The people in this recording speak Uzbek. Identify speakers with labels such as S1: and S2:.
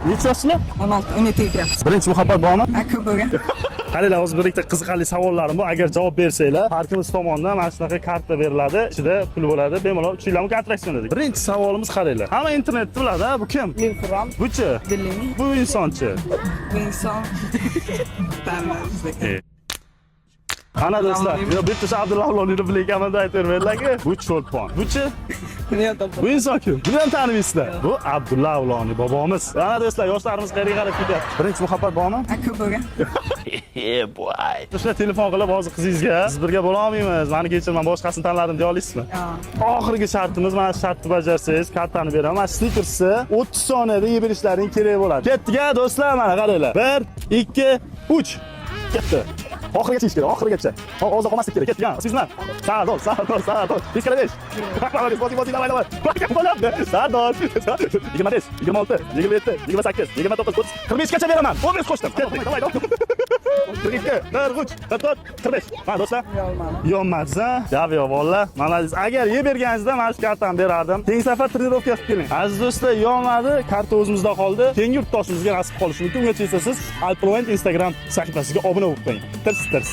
S1: Necha yoshsizlar?
S2: 16, 17 kiryapmiz.
S1: Birinchi muhabbat bormi?
S2: Ha, ko'p bo'lgan.
S1: Qaranglar, hozir bir ikkita qiziqarli savollarim bor. Agar javob bersanglar, parkimiz tomonidan mana shunaqa karta beriladi. Ichida pul bo'ladi. Bemalol 3 yillarmi attraksion dedik. Birinchi savolimiz, qaranglar. Hamma internetni biladi, ha? Bu kim?
S2: Lil Qur'on,
S1: Buchi?
S2: Dilini,
S1: Bu insonchi?
S2: Bu inson. Tanımayız.
S1: Ana do'stlar, yo, bitta shu Abdulla Avloniyni bilayotganman deb aytavermanglar-ku. Bu Cho'lpon. Buchi? Bu inson kim? Buni ham tanimaysizlar. Bu Abdulla Avloniy bobomiz. Ana do'stlar, yoshlarimiz qayerga qarab ketyapti? Birinchi muhabbat bormi?
S2: Ha, ko'p bo'lgan.
S1: O'sha telefon qilib hozir qizingizga "Siz birga bo'la olmaymiz, mani kechir, men boshqasini tanladim" deya olasizmi?
S2: Yo'q.
S1: Oxirgi shartimiz, mana shu shartni bajarsangiz, kartani beraman. Mana Snickersni 30 soniyada yeb berishlaring kerak bo'ladi. Ketdik, a do'stlar, mana qaranglar. 1, 2, 3. Ketdi. Oxirigacha yeyish kerak, oxirigacha. Og'izda qolmaslik kerak. Ketdik, ha. Sizlar. Sardor, Sardor, Sardor. 5 kara 5. Bosing, bosing, давай, давай. Bo'lyapti. Sardor. 25, 26, 27, 28, 29, 30, 45 gacha beraman. 15 qo'shdim. Ketdik. Давай, давай. 42, 43, 44, 45. Mana do'stlar.
S2: Yolmadim.
S1: Yonmasa, gap yo'q bolalar. Молодец. Agar yeb berganingizda mana shu kartani berardim. Keyingi safar trenirovka qilib keling. Aziz do'stlar, yonmadi, karta o'zimizda qoldi. Keyingi yurtdoshimizga nasib qolishi mumkin. Ungacha esa siz Alprovent Instagram sahifasiga obuna bo'lib qo'ying. Tirs tirs.